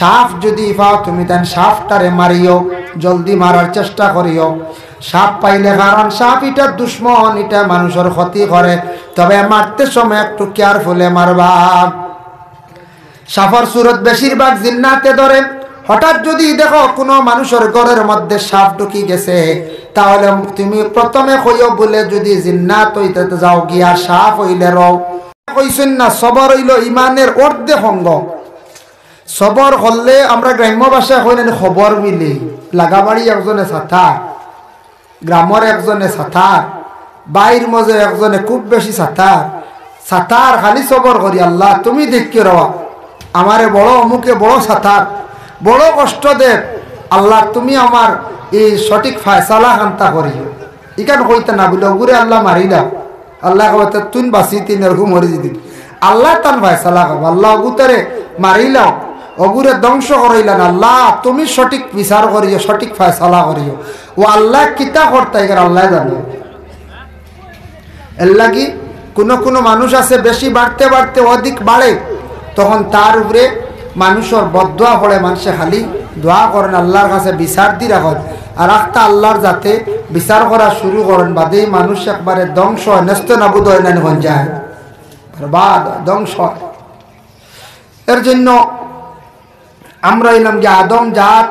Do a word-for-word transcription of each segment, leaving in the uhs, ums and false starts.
সাপ যুদি পাও তুমি, তান সাপটারে মারিও, জলদি মারার চেষ্টা করিও। সাপ পাইলে, কারণ সাপ ইটা দুশমন, ইটা মানুষর ক্ষতি করে, তবে মারতে সময় একটু careful এ মারবা। সাপর সুরত বেশিরভাগ জিন্নাতে ধরে। হঠাৎ যুদি দেখো কুনু মানুষর ঘরর মধ্যে সাপ ঢুকি গেছে, তাহলে তুমি প্রথমে কইও বুলে, যুদি জিন্নাত অইতে যাও গিয়া সাপ অইলে রও। কইছইন না, সবর অইলো ইমানর অর্ধেক অঙ্গ। সবর করলে আমরা গ্রাম্য ভাষায় কই না নি, খবর মিলে। লাগাবাড়ি একজনে সাতার, গ্রামর একজনে সাতার, বাড়ির মাঝে একজনে খুব বেশি সাতার। সাতার খালি সবর করি, "আল্লাহ, তুমি দেখিও রে, আমারে বড় অমুকে বড় সাতার, বড় কষ্ট দের। আল্লাহ, তুমি আমার এই সঠিক ফয়সালা খান্তা করিও।" ইখান কইতা না বুলে, "অগুরে আল্লাহ মারিলাও।" আল্লায় কইবা, "তে তুইন বাঁচিতে নি, অগু মরি যিতইন।" আল্লায় তান ফয়সালা করবা, "আল্লাহ, অগুতারে মারিলাও, অগুরে ধ্বংস করাইলাও না, আল্লাহ, তুমি সঠিক বিচার করিও, সঠিক ফয়সালা করিও।" অউ আল্লায় কিতা করতা, ইখান আল্লায় জানে। এরলাগি কুনু কুনু মানুষ আছে, বেশি বাড়তে বাড়তে অধিক বাড়ে, তখন তার উপরে মানুষর বদদোয়া পড়ে, মানষে খালি দোয়া করইন, আল্লাহর কাছে বিচার দি রাখইন। আর আখতা আল্লাহর জাতে বিচার করা শুরু করইন, বাদেই মানুষ একবারে ধ্বংস অয়, নেস্ত নাবুদ অয়, নানি অইযায়, বরবাদ অয়, ধ্বংস অয়। এর জন্য আমরা অইলাম গি আদম জাত,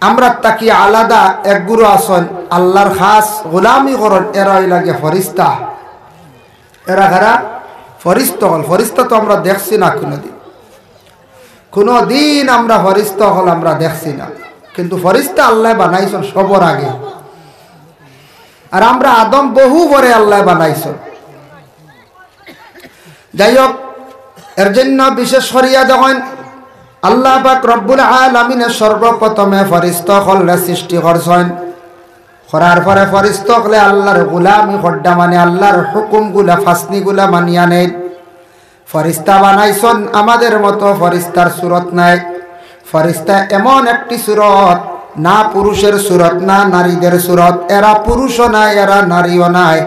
আমরার থাকি আলাদা এক গুরু আছইন, আল্লাহর খাস গোলামি করইন, এরা অইলা গি ফিরিস্তা। এরা কারা? ফিরিস্তা অকল। ফিরিস্তা তো আমরা দেখছি না কুনুদিন, কুনুদিন আমরা ফিরিস্তা অকল আমরা দেখছি না, কিন্তু ফিরিস্তা আল্লায় বানাইছইন সবর আগে। আর আমরা আদম বহু পরে আল্লায় বানাইছইন। যাই হোক, এর জন্য বিশেষ করিয়া দেখইন, আল্লাহ পাক রব্বুল আলামিনে সর্বপ্রথমে ফিরিস্তা অকলরে সৃষ্টি করছইন। করার পরে ফিরিস্তা অকলে আল্লাহর গোলামি কররা, মানে আল্লাহর হুকুমগুলা, ফাসনিগুলা মানিয়া নেইন। ফিরিস্তা বানাইছইন আমাদের মতো, ফিরিস্তার সুরত নায়। ফিরিস্তা এমন একটি সুরত, না পুরুষের সুরত, না নারীদের সুরত, এরা পুরুষও নায়, এরা নারীও নায়।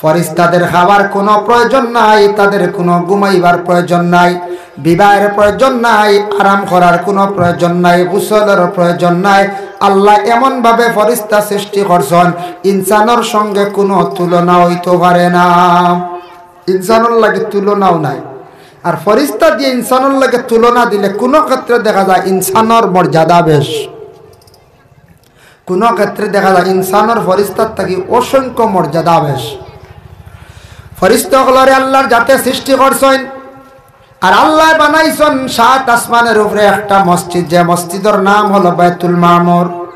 ফিরিস্তাদের খাওয়ার কুনু প্রয়োজন নাই, তাদের কুনু ঘুমাইবার প্রয়োজন নাই, বিবাহের প্রয়োজন নাই, আরাম করার কুনু প্রয়োজন নাই, গোসলর প্রয়োজন নাই। আল্লায় এমনভাবে ফিরিস্তা সৃষ্টি করছইন, ইনসানর সঙ্গে কুনু তুলনা অইতো পারে না, ইনসানর লগে তুলনাও নাই। আর ফিরিস্তা দিয়া ইনসানর লগে তুলনা দিলে কুনু ক্ষেত্রে দেখা যায় ইনসানর মর্যাদা বেশ, কুনু ক্ষেত্রে দেখা যায় ইনসানর ফিরিস্তার থাকি অসংখ্য মর্যাদা বেশ। ফিরিস্তা অকলরে আল্লাহর জাতে সৃষ্টি করছইন, আর আল্লায় বানাইছইন সাত আসমানের উপরে একটা মসজিদ, যে মসজিদর নাম অইলো বাইতুল মামুর।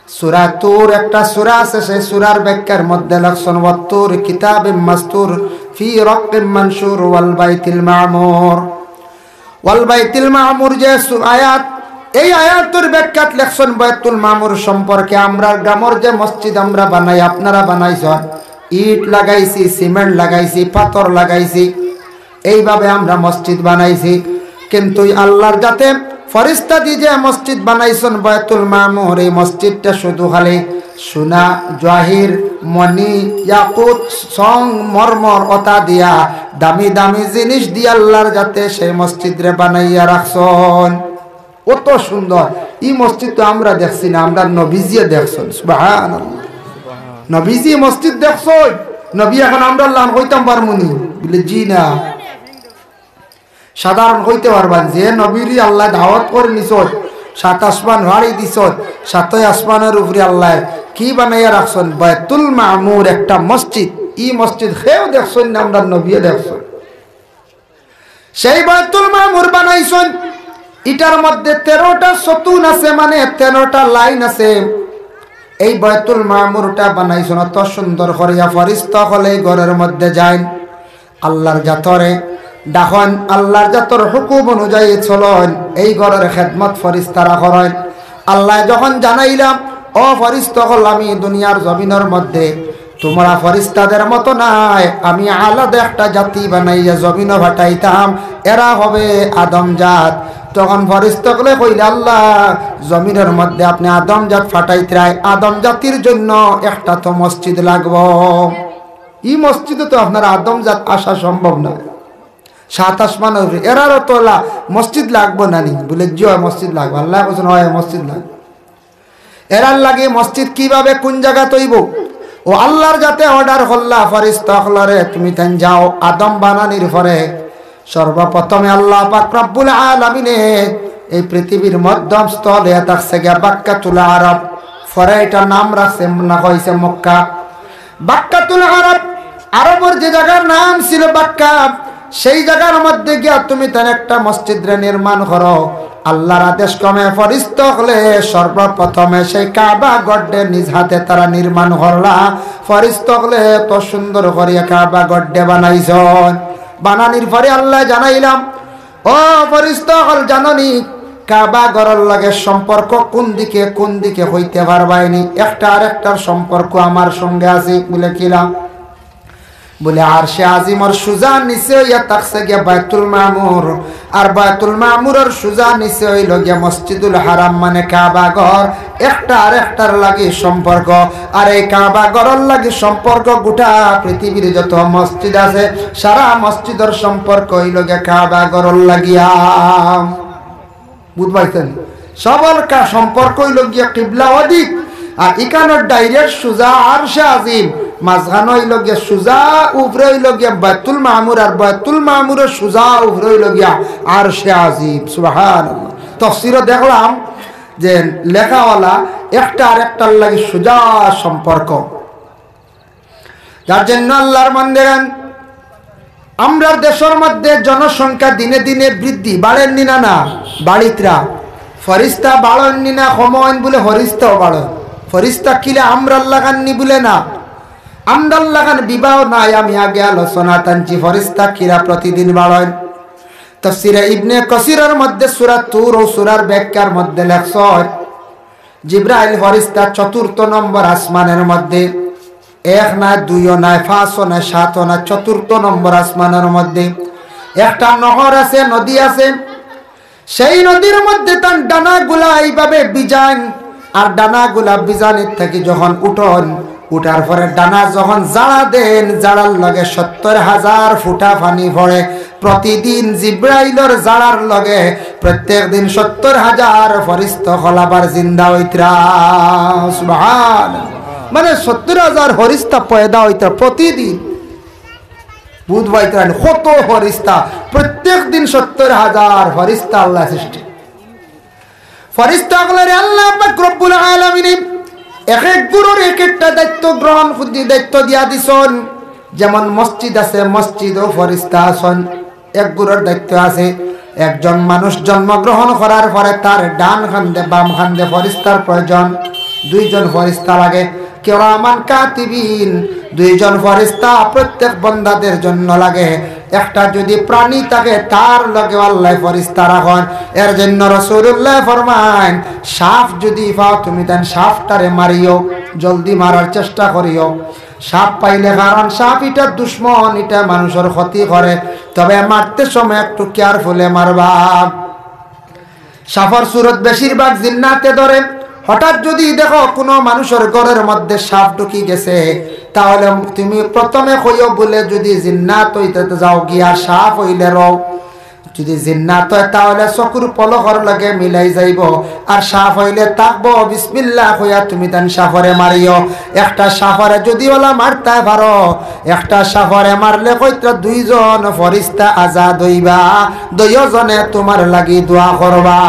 সূরা তুর একটা সূরা আছে, সেই সূরার ব্যাখ্যার মধ্যে লেখছইন, "ওয়াত্তুর কিতাবিম মাসতুর ফি রাক্কিম মানশুর ওয়াল বাইতিল মামুর।" ওয়াল বাইতিল মামুর যে সু-, আয়াত, এই আয়াতর ব্যাখ্যাত লেখছইন বাইতুল মামুর সম্পর্কে, আমরার গ্রামর যে মসজিদ আমরা বানাই, আপনারা বানাইছইন, ইট লাগাইছি, সিমেন্ট লাগাইছি, পাথর লাগাইছি, এইভাবে আমরা মসজিদ বানাইছি। কিন্তু এই আল্লাহর জাতে ফিরিস্তা দি যে মসজিদ বানাইছইন বাইতুল মামুর, এই মসজিদটা শুধু খালি সোনা, জহির, মণি, ইয়াকুত, সং, মরমর অতা দিয়া, দামি দামি জিনিস দিয়া আল্লাহর জাতে সেই মসজিদরে বানাইয়া রাখছইন। অত সুন্দর। ই মসজিদ তো আমরা দেখছি না, আমরার নবীজিয়ে দেখছইন। সুবহানাল্লাহ। নবীজিয়ে মসজিদ দেখছইন? নবী অখন আমরার লাখান কইতাম পারমুনি? বুলে, "জি না।" সাধারণ কইতে পারবা নি, যে নবীরে আল্লায় দাওয়াত করি নিছইন, সাত আসমান ফাড়ি দিছইন, সাতই আসমানর উপরে আল্লায় কি বানাইয়া রাখছইন? বাইতুল মামুর একটা মসজিদ। ই মসজিদ কেউ দেখছইন না, আমরার নবীয়ে দেখছইন। সেই বাইতুল মামুর বানাইছইন, ইটার মধ্যে তেরোটা সতুন আছে, মানে তেরোটা লাইন আছে। এই বাইতুল মামুরটা বানাইছইন অত সুন্দর করিয়া, ফিরিস্তা অকলে এই ঘরর মধ্যে যাইন, আল্লাহর জাতরে ডাকইন, আল্লাহর জাতর হুকুম অনুযায়ী চলইন, এই ঘরর খেদমত ফিরিস্তারা করইন। আল্লায় যখন জানাইলা, "ও ফিরিস্তা অকল, আমি দুনিয়ার জমিনর মধ্যে তুমরা ফিরিস্তাদের মতো নায়, আমি আলাদা একটা জাতি বানাইয়া জমিনো ফাটাইতাম, এরা হবে আদম জাত।" তখন ফিরিস্তা অকলে কইলা, "আল্লাহ, জমিনর মধ্যে আপনে আদম জাত ফাটাইতরায়, আদম জাতির জন্য একটা তো মসজিদ লাগবো। ই মসজিদো তো আপনার আদম জাত আসা সম্ভব নায়।" সাত আসমানর উপরে। এরারও তো লা-, মসজিদ লাগবো না নি? বুলে, "জি অয়, মসজিদ লাগবো।" আল্লায় কইছইন, "অয়, মসজিদ লাগবো।" এরার লাগি মসজিদ কিভাবে, কুন জাগাত অইবো? ও আল্লার জাতে order করলা, "ফিরিস্তা অকলরে, তুমি তাইন যাও।" আদম বানানির পরে সর্বপ্রথমে আল্লাহ পাক রব্বুল আলামিনে এই পৃথিবীর মধ্যম স্থলে থাকছে গিয়া বাক্কাতুল আরব, পরে ইটার নাম রাখছে না, কইছে মক্কা। বাক্কাতুল আরব, আরবর যে জাগার নাম ছিল বাক্কা, সেই জাগার মধ্যে গিয়া তুমি তাইন একটা মসজিদরে নির্মাণ করো। আল্লার আদেশ ক্রমে ফিরিস্তা অকলে সর্বপ্রথমে সেই কাবা ঘররে নিজ হাতে তারা নির্মাণ করলা। ফিরিস্তা অকলে এত সুন্দর করিয়া কাবা ঘররে বানাইছইন। বানানির পরে আল্লায় জানাইলা, "ও ফিরিস্তা অকল, জানো নি কাবা ঘরর লগে সম্পর্ক কুন দিকে, কুন দিকে কইতে পারবায়নি? একটা আরেকটার সম্পর্ক আমার সঙ্গে আছে।" বুলে, "কিলা?" বুলে, "আরশে আজিমর সুজা নিচে অইয়া থাকছে গিয়া বায়তুল মামুর, আর বায়তুল মামুরর সুজা নিচে অইলো গিয়া মসজিদুল হারাম, মানে কাবা ঘর। একটা আরেকটার লাগি সম্পর্ক, আর এই কাবা ঘরর লাগি সম্পর্ক গোটা পৃথিবীর যত মসজিদ আছে, সারা মসজিদর সম্পর্ক অইলো গিয়া কাবা ঘরর লাগিয়া।" বুঝ পাইছইন? সবর কা-, সম্পর্ক অইলো গিয়া কিবলা অদিক, আর ইখানর direct সুজা আরশে আজিম, মাঝখানো অইলো গিয়া সুজা, উপরে অইলো গিয়া বায়তুল মামুর, আর বায়তুল মামুরর সুজা উপরে অইলো গিয়া আরশে আজিম। সুবহানাল্লাহ। তফসিরো দেখলাম যে লেখাওয়ালা একটা আরেকটার লাগি সুজা সম্পর্ক। যার জন্য আল্লার বান্দাগণ, আমরার দেশর মধ্যে জনসংখ্যা দিনে দিনে বৃদ্ধি, বাড়ের নি না? না, বাড়িতরা। ফিরিস্তা বাড়ইন নি না, কমইন? বুলে ফিরিস্তাও বাড়ইন। ফিরিস্তা কিলা আমরার লাখান নি? বুলে না, আমরার লাখান বিবাহ নাই। আমি আগে আলোচনা টানছি, ফিরিস্তা কিলা প্রতিদিন বাড়ইন। তফসিরে ইবনে কাসিরর মধ্যে সূরা তুর ও সূরার ব্যাখ্যার মধ্যে লেখছইন, জিব্রাইল ফিরিস্তা চতুর্থ নম্বর আসমানর মধ্যে, এক নায়, দুইও নায়, পাঁচও নায়, সাতও নায়, চতুর্থ নম্বর আসমানর মধ্যে একটা নহর আছে, নদী আছে। সেই নদীর মধ্যে তান ডানাগুলা এইভাবে ভিজাইন, আর ডানাগুলা ভিজানির থাকি যখন উঠইন, উঠার পরে ডানা যখন ঝাড়া দেইন, ঝাড়ার লগে সত্তর হাজার ফুটা পানি পড়ে। প্রতিদিন জিব্রাইলর ঝাড়ার লগে প্রত্যেক দিন সত্তর হাজার ফিরিস্তা অকল আবার জিন্দা অইতরা। সুবহান। মানে সত্তর হাজার ফিরিস্তা পয়দা অইতরা প্রতিদিন। বুঝ পাইতরা নি? কত ফিরিস্তা, প্রত্যেক দিন সত্তর হাজার ফিরিস্তা আল্লায় সৃষ্টি। ফিরিস্তা অকলরে আল্লাহ পাক রব্বুল আলামিনে এক এক গুরুর এক একটা দায়িত্ব গ্রহণ, দায়িত্ব দিয়া দিছইন। যেমন মসজিদ আছে, মসজিদও ফিরিস্তা আছইন। এক গুরুর দায়িত্ব আছে, একজন মানুষ জন্মগ্রহণ করার পরে তার ডান কান্দে, বাম কান্দে ফিরিস্তার প্রয়োজন, দুইজন ফিরিস্তা লাগে। কিরামান কাতিবিন, দুইজন ফিরিস্তা প্রত্যেক বন্দাদের জন্য লাগে। একটা যদি প্রাণী থাকে, তার লগে আল্লায় ফিরিস্তা রাখইন। এর জন্য রাসূলুল্লায় ফরমাইন, সাপ যদি পাও তুমি, তাইন সাপটারে মারিও, জলদি মারার চেষ্টা করিও। সাপ পাইলে, কারণ সাপ ইটা দুশমন, ইটা মানুষর ক্ষতি করে, তবে মারতে সময় একটু careful এ মারবা। সাপর সুরত বেশিরভাগ জিন্নাতে ধরে। হঠাৎ যদি দেখো কুনু মানুষর ঘরর মধ্যে সাপ ঢুকি গেছে, তাহলে তুমি প্রথমে কইও বুলে, যদি জিন্নাত অইতে তো যাও গিয়া, সাপ অইলে রও। যদি জিন্নাত অয়, তাহলে চকুর পলকর লগে মিলাই যাইবো। আর সাপ অইলে থাকবো, বিসমিল্লাহ কইয়া তুমি তান সাপরে মারিও। একটা সাপরে যদি ওলা মারতায় পারো, একটা সাপরে মারলে কইতরা দুইজন ফিরিস্তা আজাদ অইবা। দুইওজনে তুমার লাগি দোয়া করবা।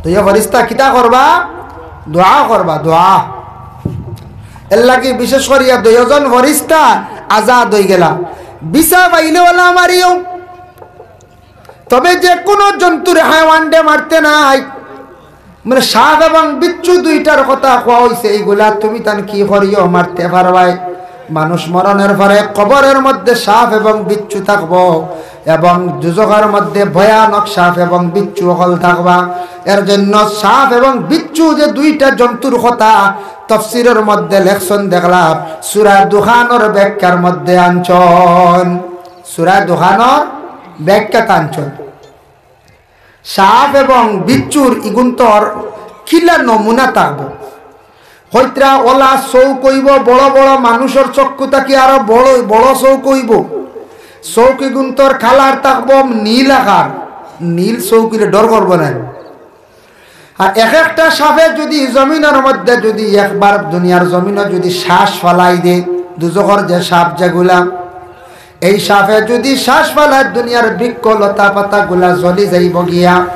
দুইও ফিরিস্তা কিতা করবা? দোয়া করবা, দোয়া। এর লাগি বিশেষ করিয়া দুইওজন ফিরিস্তা আজাদ অইগেলা। বিছা পাইলে ওলা মারিও। তবে যে কুনু জন্তুর, হায়ওয়ানরে মারতে নাই। মানে সাপ এবং বিচ্ছু দুইটার কথা কওয়া অইছে, এইগুলা তুমি তান কি করিও মারতে পারবায়। মানুষ মরণর পরে কবরর মধ্যে সাপ এবং বিচ্ছু থাকবো, এবং দুজখর মধ্যে ভয়ানক সাপ এবং বিচ্ছু অকল থাকবা। এর জন্য সাপ এবং বিচ্ছু যে দুইটা জন্তুর কথা তফসিরর মধ্যে লেখছইন দেখলাম, সূরা দুখানর ব্যাখ্যার মধ্যে আনছইন, সূরা দুখানর ব্যাখ্যাত আনছইন। সাপ এবং বিচ্ছুর ইগুন্তর কিলা নমুনা থাকবো। কইতরা ওলা চউখ অইবো বড় বড়, মানুষর চক্ষু থাকি আরো বড়, বড় চউখ অইবো। চউকিগুন্তর কালার থাকবো নীল আকার, নীল চউকিরে ডর করবো না। আর এক একটা সাপে যুদি জমিনর মধ্যে যুদি একবার দুনিয়ার জমিনো যুদি শ্বাস ফালাই দে, দুজখর যে সাপ যেগুলা, এই সাপে যুদি শ্বাস ফালায় দুনিয়ার বৃক্ষ লতা পাতাগুলা জ্বলি যাইবো গিয়া।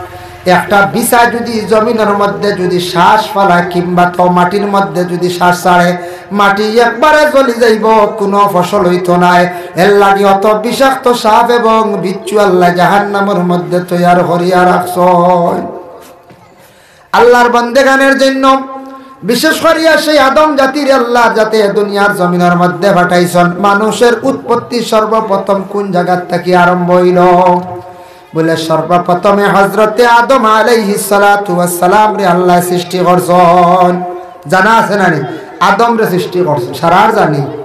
একটা বিছা যুদি জমিনর মধ্যে যুদি শ্বাস ফালায় কিংবা তো মাটির মধ্যে যুদি শ্বাস ছাড়ে, মাটি একবারে জ্বলি যাইবো, কুনু ফসল অইতো নায়। এরলাগি অত বিষাক্ত সাপ এবং বিচ্ছু আল্লায় জাহান্নামর মধ্যে তৈয়ার করিয়া রাখছইন আল্লার বন্দেগানের জইন্য। বিশেষ করিয়া সেই আদম জাতিরে আল্লায় যাতে দুনিয়ার জমিনর মধ্যে পাঠাইছইন, মানুষের উৎপত্তি সর্বপ্রথম কুন জাগাত থাকি আরম্ভ অইলো? বলে, সর্বপ্রথমে হজরতে আদম আলাইহিস সালাতু ওয়াস সালামরে আল্লায় সৃষ্টি করছইন। জানা আছে না নি? আদমরে সৃষ্টি করছইন, সারার জানি।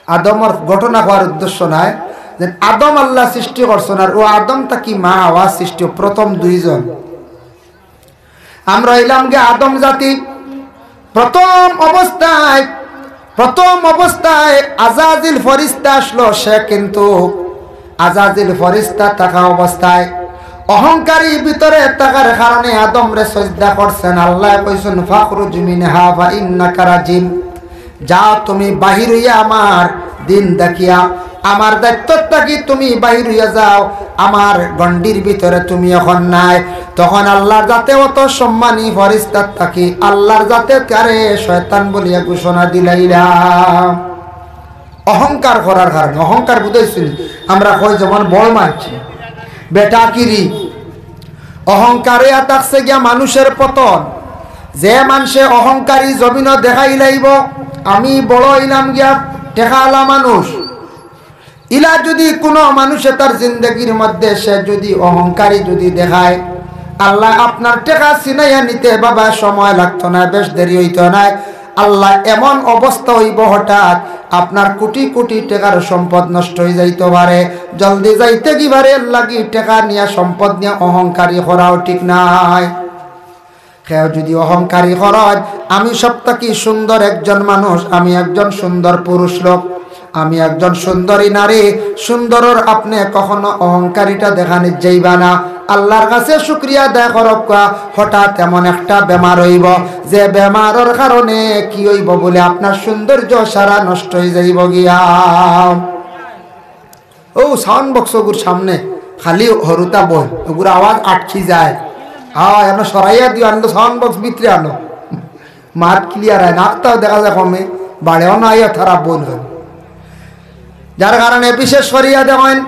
আদমর ঘটনা কওয়ার উদ্দেশ্য নায়, যে আদম আল্লায় সৃষ্টি করছইন, আর অউ আদম থাকি মা হাওয়া সৃষ্টি, প্রথম দুইজন। আমরা অইলাম গি আদম জাতি। প্রথম অবস্থায়, প্রথম অবস্থায় আজাজিল ফিরিস্তা আছলো, সে কিন্তু আজাজিল ফিরিস্তা থাকা অবস্থায় অহংকারী ভিতরে থাকার কারণে আদমরে সইজদা করছইন। আল্লায় কইছইন, "ফাখরুজ মিনহা ফাইন্নাকা রাজিম।" যাও তুমি বাহির অইয়া আমার দিন দেখিয়া, আমার দায়িত্ব থাকি তুমি বাহির অইয়া যাও, আমার গণ্ডির ভিতরে তুমি অখন নাই। তখন আল্লার জাতে অত সম্মানী ফিরিস্তার থাকি আল্লার জাতে তারে শয়তান বলিয়া ঘোষণা দিলাইলা। অহংকার করার কারণে, অহংকার বুঝাইছইন, আমরা কই যেমন বড় মানছি, বেটাকিরি, অহংকারে আতাকছে গিয়া মানুষের পতন। যে মানষে অহংকারী জমিনো দেখাইলাইবো, আমি বড় অইলাম গিয়া টেকাআলা মানুষ, ইলা যুদি কুনু মানুষে তার জিন্দেগির মধ্যে সে যুদি অহংকারী যুদি দেখায়, আল্লায় আপনার টেকা ছিনাইয়া নিতে বাবা সময় লাগতো নায়, বেশ দেরি অইতো নায়। আল্লায় এমন অবস্থা অইবো হঠাৎ আপনার কোটি কোটি টেকার সম্পদ নষ্ট অইযাইতো পারে। জলদি যাইতে গি পারে, এরলাগি টেকা নিয়া সম্পদ নিয়া অহংকারী করাও ঠিক নায়। কেউ যুদি অহংকারী করইন, আমি সব থাকি সুন্দর একজন মানুষ, আমি একজন সুন্দর পুরুষ লোক, আমি একজন সুন্দরী নারী, সুন্দরর আপনে কখনো অহংকারিতা দেখানিত যাইবা না। আল্লার কাছে শুকরিয়া আদায় করউক্কা, হঠাৎ এমন একটা বেমার অইবো, যে বেমারর কারণে কি অইবো বলে আপনার সৌন্দর্য সারা নষ্ট অইযাইবো গিয়া। অউ সাউন্ড বক্স অগুর সামনে খালি হুরুতা বইন, অগুর আওয়াজ আটকি যায়। হ্যাঁ, এমনে সরাইয়া দিও, আনো সাউন্ড বক্স ভিতরে আনো। মাত ক্লিয়ার অয় না, আখতাও দেখা যায় কমে, বাড়েও না আইয়া তারা বইন অয়। যার কারণে বিশেষ করিয়া দেখইন,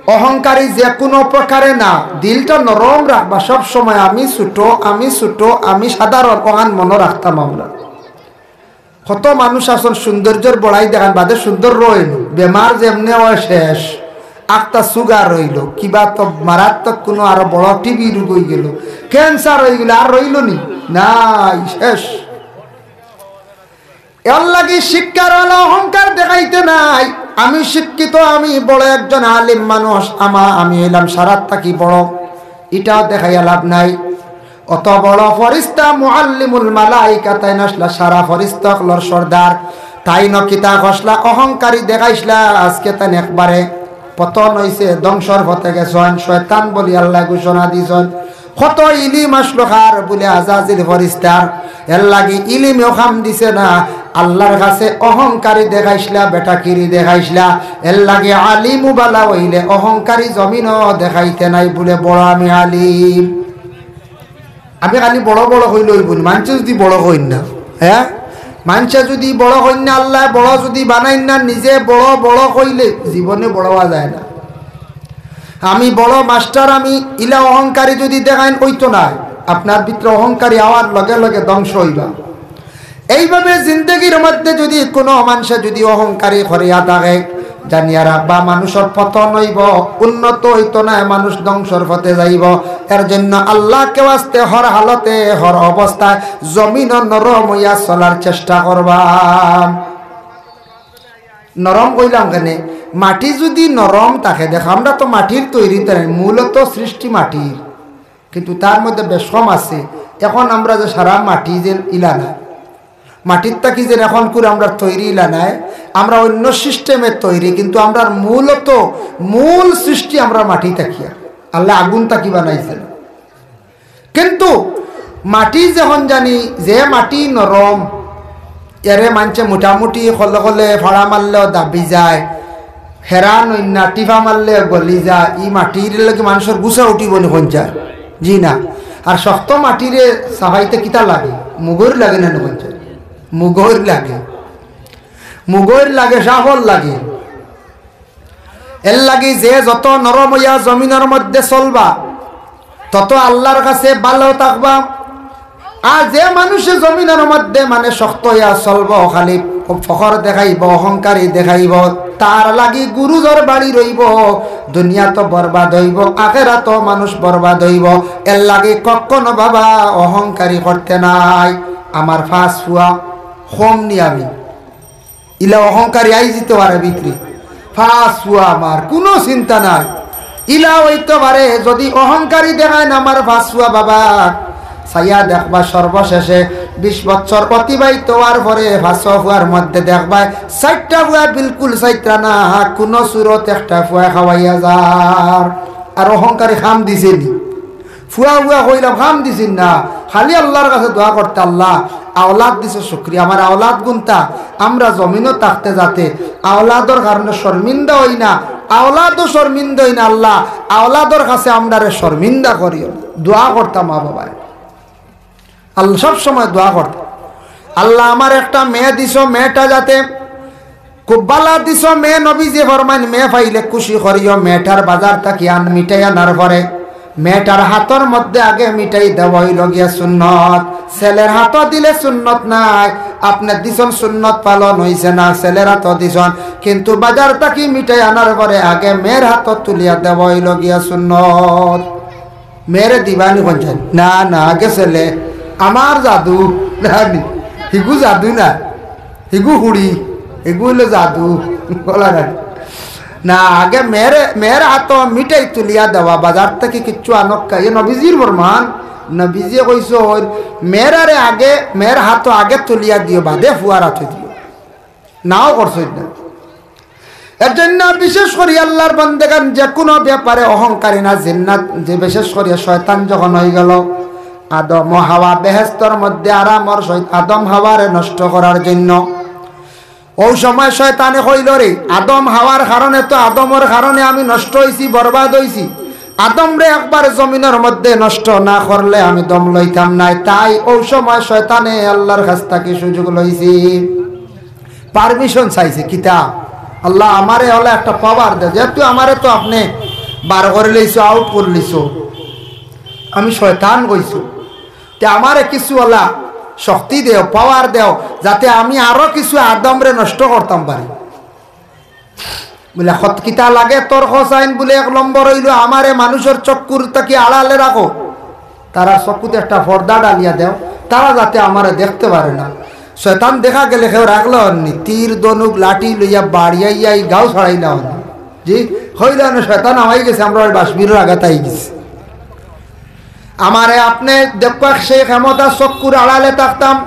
অহংকারী যে কুনু প্রকারে না, দিলটা নরম রাখবা সব সময়। আমি ছোট, আমি ছোট, আমি সাধারণ, অখান মনো রাখতাম আমরা। কত মানুষ আছইন সৌন্দর্যর বড়াই দেখাইন, বাদে সুন্দর রইল, বেমার যেমনে অয় শেষ, আখতা সুগার অইলো, কিবা তো মারাত্মক কুনু আরো বড় টিবি রোগ অইগেলো, ক্যান্সার অইগেলো, আর রইলো নি? নাই, শেষ। এরলাগি শিক্ষার আলো অহংকার দেখাইতে নাই। আমি শিক্ষিত, আমি বড় একজন আলিম মানুষ, আমা-, আমি অইলাম সারার থাকি বড়, ইটাও দেখাইয়া লাভ নাই। অত বড় ফিরিস্তা মুআল্লিমুল মালাইকা তাইন আছলা, সারা ফিরিস্তা অকলর সর্দার। তাইন কিতা করছলা, অহংকারী দেখাইছলা, আজকে তাইন একবারে পতন অইছে, ধ্বংসর পথে গেছইন, শয়তান বলি আল্লায় ঘোষণা দিছইন। কত ইলিম আছলো কার বুলে আজাজিল ফিরিস্তার, এরলাগি ইলিমেও কাম দিছে না। আল্লার কাছে অহংকারী দেখাইছলা, বেটাকিরি দেখাইছলা, এরলাগি আলিমও বালা অইলে অহংকারী জমিনো দেখাইতে নাই বুলে বড় আমি আলিম। আমি খালি বড় বড় কইলে অইবো নি? মানষে যুদি বড় কইন না, হ্যাঁ, মানষে যুদি বড় কইন না, আল্লায় বড় যুদি বানাইন না, নিজে বড় বড় কইলে জীবনে বড় অওয়া যায় না। আমি বড় মাস্টার, আমি ইলা অহংকারী যুদি দেখাইন, অইতো নায়। আপনার ভিতরে অহংকারী অওয়ার লগে লগে ধ্বংস অইবা। এইভাবে জিন্দেগির মধ্যে যুদি কুনু মানষে যুদি অহংকারী করিয়া থাকে, জানিয়া রাখবা, মানুষর পতন অইবো, উন্নত অইতো নায়, মানুষ ধ্বংসর পথে যাইবো। এর জন্য আল্লাহকে ওয়াস্তে হর হালতে, হর অবস্থায় জমিনো নরম অইয়া চলার চেষ্টা করবা। নরম কইলাম কেনে? মাটি যুদি নরম থাকে, দেখো, আমরা তো মাটির তৈরি, তাই মূলত সৃষ্টি মাটির, কিন্তু তার মধ্যে বেশ কম আছে। এখন আমরা যে সারা মাটি যে ইলা না, মাটির থাকি যেন এখন করে আমরা তৈরি ইলা নায়, আমরা অন্য সিস্টেমে তৈরি, কিন্তু আমরার মূলত মূল সৃষ্টি আমরা মাটি থাকিয়া। আল্লাহ আগুন থাকি বানাইছিল, কিন্তু মাটি যখন জানি যে মাটি নরম, এরে মানষে মোটামুটি কলে কলে ফাড়া মারলেও দাবি যায়, হেরা নইন্না টিফা মারলে গলি যায়। ই মাটির লাগি মানষর গুছা উঠিবো নি কইন চায়? জি না। আর শক্ত মাটিরে সাফাইতে কিতা লাগে? মুগর লাগে না নি কইন চায়? মুগর লাগে, মুগর লাগে, সাফর লাগে। এর লাগি যে যত নরম অইয়া জমিনর মধ্যে চলবা, তত আল্লাহর কাছে ভালো থাকবা। আর যে মানষে জমিনর মধ্যে মানে শক্ত অইয়া চলবো, খালি ফখর দেখাইবো, অহংকারী দেখাইবো, তার লাগি গুরুজর বাড়ি রইবো। দুনিয়া তো বরবাদ অইবো, আখেরাতও মানুষ বরবাদ অইবো। এর লাগি কখনো বাবা অহংকারী করতে নাই। আমার পাঁচ ফুয়া কম নি আমি, ইলা অহংকারী আই যিতে পারে ভিতরে। পাঁচ ফুয়া আমার, কুনু চিন্তা নাই। ইলা অইতে পারে, যদি অহংকারী দেখাইন আমার পাঁচ ফুয়া বাবা, চাইয়া দেখবা সর্বশেষে বিশ বছর অতিবাহিত অওয়ার পরে পাঁচ ফুয়ার মধ্যে দেখবায় চাইরটা ফুয়া বিলকুল চাইত্রা না, কুনু সুরত একটা ফুয়া খাওয়াইয়া যার। আর অহংকারী কাম দিছে নি? ফুয়া ফুয়া কইলাম, কাম দিছইন না। খালি আল্লাহর কাছে দোয়া করতা, "আল্লাহ, আওলাদ দিছো, শুকরিয়া। আমার আওলাদ গুনতা আমরা জমিনো থাকতে যাতে আওলাদর কারণে শর্মিন্দা অই না, আওলাদও শর্মিন্দা অই না। আল্লাহ, আওলাদর কাছে আমরারে শর্মিন্দা করিও না।" দোয়া করতা মা বাবায়। আল্লাহ সব সময় দোয়া করতা, "আল্লাহ, আমার একটা মেয়ে দিছো, মেয়েটা যাতে খুব ভালা দিছো মেয়ে।" নবীজি ফরমাইন, "মেয়ে পাইলে খুশি করিও, মেয়েটার বাজার থাকি আন, মিঠাই আনার পরে মেয়েটার হাতর মধ্যে আগে মিঠাই দেওয়া অইলো গিয়া সুন্নত। ছেলের হাতো দিলে সুন্নত নাই, আপনে দিছন সুন্নত পালন অইছে না, ছেলের হাতো দিছন, কিন্তু বাজার থাকি মিঠাই আনার পরে আগে মেয়ের হাতো তুলিয়া দেওয়া অইলো গিয়া সুন্নত।" মেয়েরে দিবা নি কইন চায়? না, না, আগে ছেলে। আমার জাদু, না নি? হিগু জাদু না, হিগু হুড়ি, হিগু অইলো জাদু। বলা না। না, আগে মেয়েরে, মেয়ের হাতো মিঠাই তুলিয়া দেওয়া, বাজার থাকি কিচ্ছু আনক্কা। এ নবীজির ফরমান, নবীজিয়ে কইছইন, "মেয়েরারে আগে, মেয়ের হাতো আগে তুলিয়া দিও, বাদে ফুয়ার হাতো দিও।" নাও করছইন না। এর জন্য বিশেষ করি আল্লাহর বান্দেগান যে কুনু ব্যাপারে অহংকারী না, জিন্নাত, যে বিশেষ করি শয়তান যখন অইগেলো, আদম ও হাওয়া বেহেস্তর মধ্যে আরামর সহিত আদম হাওয়ারে নষ্ট করার জন্য। অউ সময় শয়তানে কইলো, "রে, আদম হাওয়ার কারণে তো, আদমর কারণে আমি নষ্ট অইছি, বরবাদ অইছি। আদমরে একবার জমিনর মধ্যে নষ্ট না করলে আমি দম লইতাম নায়।" তাই অউ সময় শয়তানে আল্লাহর কাছ থাকি সুযোগ লইছে। Permission চাইছে, কিতা? "আল্লাহ, আমারে অলা একটা power দেও, যেহেতু আমারে তো আপনে বার করিলাইছো, out করিলাইছো, আমি শয়তান অইছি, তে আমারে কিছু অলা শক্তি দেও, power দেও, যাতে আমি আরো কিছু আদমরে নষ্ট করতাম পারি।" বুলে, "কত কিতা লাগে তোর হোসাইন?" বুলে, "এক নম্বর অইলো আমারে মানুষর চক্ষুর থাকি আড়ালে রাখো, তারার চক্ষুত একটা পর্দা ডালিয়া দেও, তারা যাতে আমারে দেখতে পারে না।" শয়তান দেখা গেলে কেউ রাখলো অননি, তীর, ধনুক, লাঠি লইয়া বাড়িয়াইয়া ই গাঁও ছাড়াইলা অননি। জি, কইলা না, শয়তান হামাই গেছে, আমরা ওই বাসবিরর আঘাত আই গেছি। আমারে আপনে দেখবা, সেই ক্ষমতা চক্ষুর আড়ালে থাকতাম।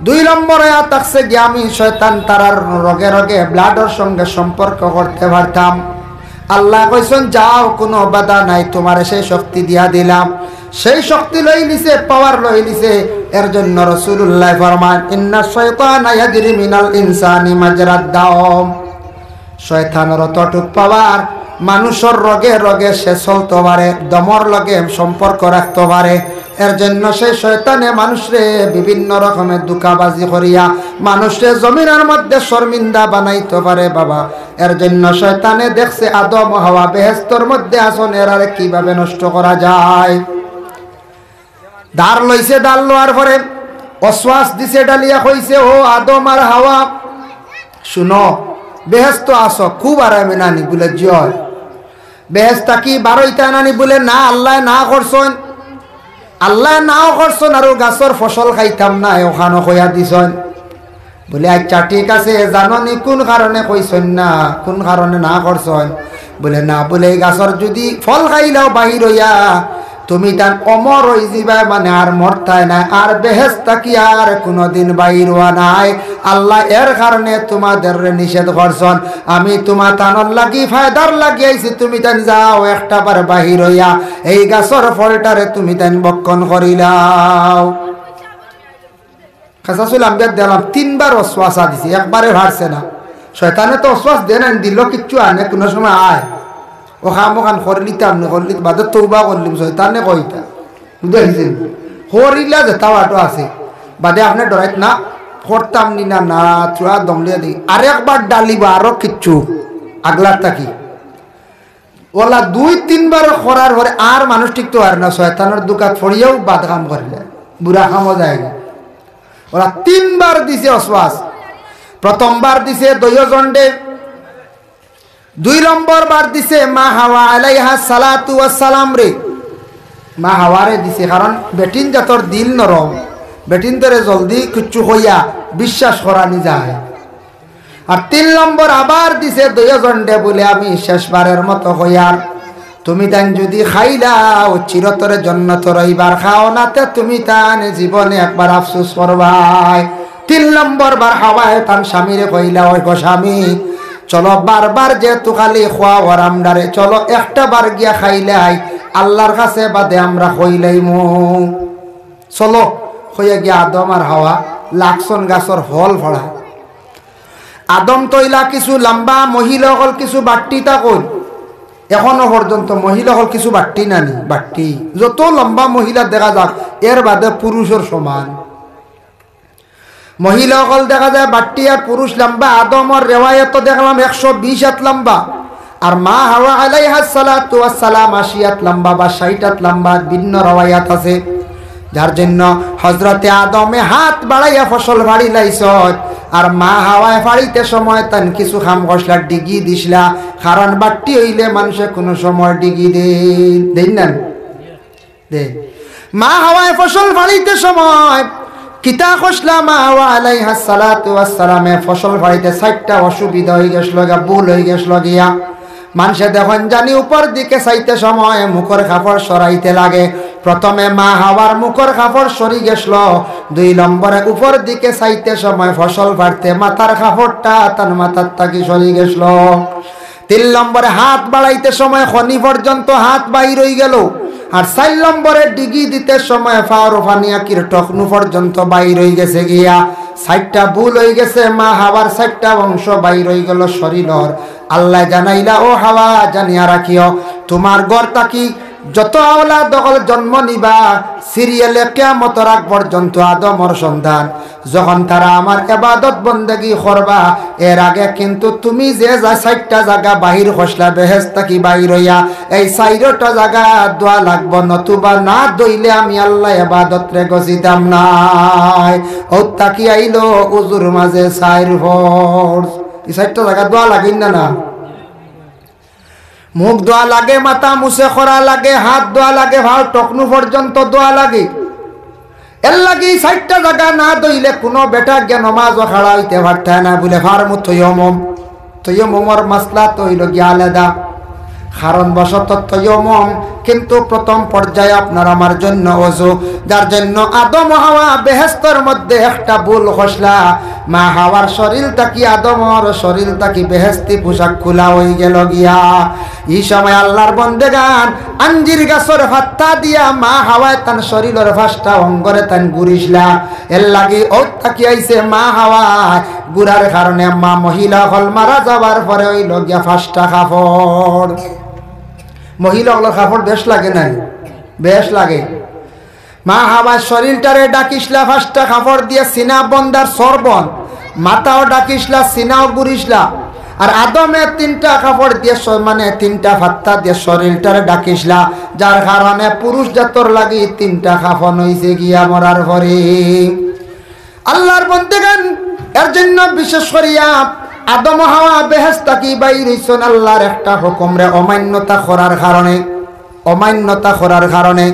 দুই নম্বর অইয়া থাকছে গিয়া আমি শয়তান তারার রগে রগে bloodর সঙ্গে সম্পর্ক করতে পারতাম। আল্লায় কইছইন, "যাও, কুনু বাধা নাই, তুমারে সেই শক্তি দিয়া দিলাম।" সেই শক্তি লইলিছে, power লইলিছে। এর জন্য রাসুলুল্লায় ফরমান, "ইন্নাশ শাইতানা ইয়াজরি মিনাল ইনসানি মাজরাদ দাম।" শয়তানর অতটুক power, মানুষর রগে রগে সে চলতো পারে, দমর লগে সম্পর্ক রাখতো পারে। এর জন্য সেই শয়তানে মানুষরে বিভিন্ন রকমে ধুকাবাজি করিয়া মানুষরে জমিনর মধ্যে শর্মিন্দা বানাইতো পারে বাবা। এর জন্য শয়তানে দেখছে আদম ও হাওয়া বেহেস্তর মধ্যে আছইন, এরারে কিভাবে নষ্ট করা যায়। ধার লইছে, ধার লওয়ার পরে ওয়াসওয়াস দিছে, ডালিয়া কইছে, "ও আদম আর হাওয়া, শুনো, বেহেস্তো আছো, খুব আরামে নানি?" বুলে, "জি অয়।" "বেহেস্ত থাকি বারইতা নানি?" বুলে, "না, আল্লায় না করছইন।" "আল্লায় নাও করছইন, আর অউ গাছর ফসল খাইতাম না, অখানও কইয়া দিছইন।" বুলে, "আচ্ছা, ঠিক আছে, জানো নি কুন কারণে কইছইন না, কুন কারণে না করছইন?" বুলে, "না।" বুলে, "এই গাছর যুদি ফল খাইলাও বাহির অইয়া, তুমি তান অমর অইযিবায়, মানে আর মরতায় নায়, আর বেহেশত থাকি আর কুনুদিন বাইর অওয়া নায়। আল্লায় এর কারণে তুমাদেররে নিষেধ করছইন। আমি তুমা তানর লাগি, ফায়দার লাগি আইছি, তুমি তান যাও, একটা বার বাহির অইয়া এই গাছর ফলটারে তুমি তান ভক্ষণ করিলাও। কাসাসুল আম্বিয়াত দেখলাম তিনবার ওয়াসওয়াসা দিছে, একবারে পারছে না। শয়তানে তো ওয়াসওয়াসা দেয় না, দিল কিচ্ছু আনে, কুনু সময় আয়, অউ কাম অখান করিলিতাম নি, করিলিতাম, বাদে তওবা করিলিম, শয়তানে কইতা। বুঝাইছে? করিলা যেতা বাটো আছে, বাদে আপনে ডরাইত না, করতাম নি না, না, থুড়া দমলিয়া দি। আরেকবার ডালিবা, আরো কিচ্ছু, আগলার থাকি। অলা দুই তিনবার করার পরে আর মানুষ টিকতো পারে না, শয়তানর ধুকাত পড়িয়াউ বাদ কাম করিলে, বুরা কামো যায় না। অলা তিনবার দিছে ওয়াসওয়াসা। প্রথমবার দিছে দৈবজণ্ডে, দুই নম্বর বার দিছে মা হাওয়া আলাইহা সালাতু ওয়াসসালামরে। মা হাওয়ারে দিছে, কারণ বেটিন জাতর দিল নরম, বেটিনতরে জলদি কিচ্ছু কইয়া বিশ্বাস করানি যায়। আর তিন নম্বর আবার দিছে দৈবজণ্ডে বুলে, আমি শেষবারের মতো কইয়ার, তুমি তান যুদি খাইলাও, চিরতরে জন্নতো রইবায়, খাও না তে তুমি তান জীবনে একবার আফসোস করবায়। তিন নম্বর বার হাওয়ায় তান স্বামীরে কইলা, ওই গো স্বামী, চলো বারবার যেহেতু খালি খোয়াওর আমরারে, চলো একটা বার গিয়া খাইলাই, আল্লার কাছে বাদে আমরা কইলাইমু। চলো, কইয়া গিয়া আদম আর হাওয়া লাগছইন গাছর ফল ফাড়া। আদম তো অইলা কিছু লম্বা, মহিলা অকল কিছু বাট্টি থাকইন। এখনো পর্যন্ত মহিলা অকল কিছু বাট্টি নানি, বাট্টি। যত লম্বা মহিলা দেখা যাক, এর বাদে পুরুষর সমান। মহিলা অকল দেখা যায় বাট্টি আর পুরুষ লম্বা। আদমর রেওয়ায়ত দেখলাম একশো বিশ আত লম্বা, আর মা হাওয়া আলাইহা সালাতু ওয়াসসালাম আশি আত লম্বা বা ষাইট আত লম্বা, ভিন্ন রেওয়ায়ত আছে। যার জন্য হজরতে আদমে হাত বাড়াইয়া ফসল ফাড়িলাইছইন, আর মা হাওয়ায় ফাড়িতে সময় তান কিছু কাম করছলা, ডিগি দিছলা, কারণ বাট্টি অইলে মানষে কুনু সময় ডিগি দেইন, দেইন না? দে। মা হাওয়ায় ফসল ফাড়িতে সময় কিতা করছলা? মা হাওয়া আলাইহা সালাতু ওয়াসসালামে ফসল ফাড়িতে চাইরটা অসুবিধা অইগেছলগা, ভুল অইগেছলগিয়া। মানষে দেখইন জানি উপর দিকে চাইতে সময় মুখর কাপড় সরাইতে লাগে। প্রথমে মা হাওয়ার মুখর কাপড় সরি গেছলো, দুই নম্বরে উপর দিকে চাইতে সময় ফসল ফাড়তে মাথার কাপড়টা তান মাথার থাকি সরি গেছলো। তিন নম্বরে হাত বাড়াইতে সময় খনি পর্যন্ত হাত বাইর অইগেলো, আর চাইর নম্বরে ডিগি দিতে সময় ফাওর ফানি আকির টকনু পর্যন্ত বাইর অইগেছেগিয়া। চাইরটা ভুল অইগেছে, মা হাওয়ার চাইরটা অংশ বাইর অইগেলো শরীলর। আল্লায় জানাইলা, ও হাওয়া, জানিয়া রাখিও, তুমার ঘর থাকি যত আওলাদ অকল জন্ম নিবা, সিরিয়ালে কিয়ামতর আগ পর্যন্ত আদমর সন্তান, যখন তারা আমার ইবাদত বন্দেগি করবা, এর আগে কিন্তু তুমি যে যা চাইরটা জাগা বাহির করছলা বেহেশত থাকি বাইর অইয়া, এই চাইরোটা জাগাত ধোয়া লাগবো, নতুবা না ধইলে আমি আল্লায় ইবাদতরে গছিতাম নায়। অউ থাকি আইলো অজুর মাঝে চাইর ফরজ। ই চাইরটা জাগাত ধোয়া লাগে না, না? মুখ ধোয়া লাগে, মাথা মুছে করা লাগে, হাত ধোয়া লাগে, ফাও টকনু পর্যন্ত ধোয়া লাগে। এরলাগি চাইরটা জাগা না ধইলে কুনু বেটা গিয়া নমাজো খাড়া অইতে পারতায় না বুলে ফারমু তৈয়মম। তৈয়মমর মাসলা তো অইলো গিয়া আলাদা। কারণবশত তৈয়মম, কিন্তু প্রথম পর্যায়ে আপনার আমার জন্য অজু। যার জন্য আদম ও হাওয়া বেহেশতর মধ্যে একটা ভুল করছলা, মা হাওয়ার শরীল থাকি, আদমর শরীল থাকি বেহেশতি পোশাক খুলা অইগেলো গিয়া। ই সময় আল্লার বন্দেগান আঞ্জির গাছর ফাত্তা দিয়া মা হাওয়ায় তান শরীলর পাঁচটা অঙ্গরে তান ঘুরিছলা। এরলাগি অউ থাকি আইছে মা হাওয়া ঘুরার কারণে মা মহিলা অকল মারা যাওয়ার পরে অইলো গিয়া পাঁচটা কাপড়। মহিলা অকলর কাপড় বেশ লাগে নানি? বেশ লাগে। মা হাওয়ায় শরীলটারে ঢাকিছলা পাঁচটা কাপড় দিয়া, সিনা বন্দ আর সর বন্দ, মাথাও ঢাকিছলা, সিনাও ঘুরিছলা। আর আদমে তিনটা কাপড় দিয়া শ-, মানে তিনটা ফাত্তা দিয়া শরীলটারে ঢাকিছলা, যার কারণে পুরুষ জাতর লাগি তিনটা কাফন অইছে গিয়া মরার পরে। আল্লার বন্দেগান, এর জন্য বিশেষ করিয়া আদম হাওয়া বেহেশত থাকি বাইর অইছইন আল্লার একটা হুকুমরে অমান্যতা করার কারণে, অমান্যতা করার কারণে।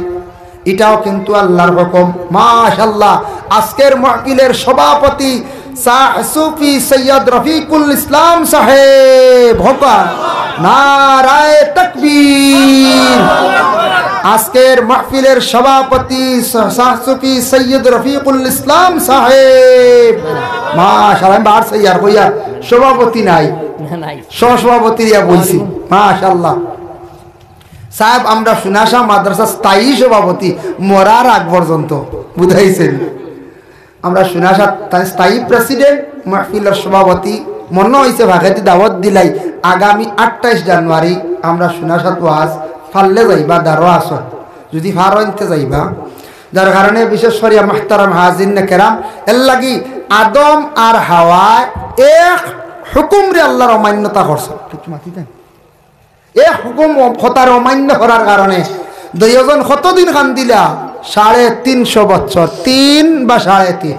ইটাও কিন্তু আল্লার হুকুম। মাশাআল্লাহ, আজকের মাহফিলের সভাপতি শাহ সুফি সৈয়দ রফিকুল ইসলাম সাহেব, হকা, নারায়ে তাকবীর। আজকের মাহফিলের সভাপতি স-, শাহ সুফি সৈয়দ রফিকুল ইসলাম সাহেব। মাশাআল্লাহ, আমি বার সৈয়ার কইয়ার সভাপতি নাই। না, নাই। সহসভাপতি রিয়া বলছি। মাশাআল্লাহ। সাহেব, আমরা সুনাশা মাদ্রাসা স্থায়ী সভাপতি মরার আগ পর্যন্ত, বুঝাইছেন? আমরা সুনাশা তা-, স্থায়ী প্রেসিডেন্ট, মাহফিলের সভাপতি, মনে হইছে ফাঁকেদি দাওয়াত দিলাই, আগামী আঠাইশ জানুয়ারি আমরা সুনাশাত ওয়াজ ফাললে যাইবা, দারো আসো, যদি ফারো আনতে যাইবা। যার কারণে বিশেষ করিয়া মুহতারাম হাজিরিনে কেরাম, এর লাগি আদম আর হাওয়ায় এক হুকুমরে আল্লাহর অমান্যতা করছে। কিছু মাতি দেন। এক হুকুম অ-, কথার অমান্য করার কারণে দুইজন কতদিন কান্দিলা? সাড়ে তিনশো বছর, তিন বা সাড়ে তিন।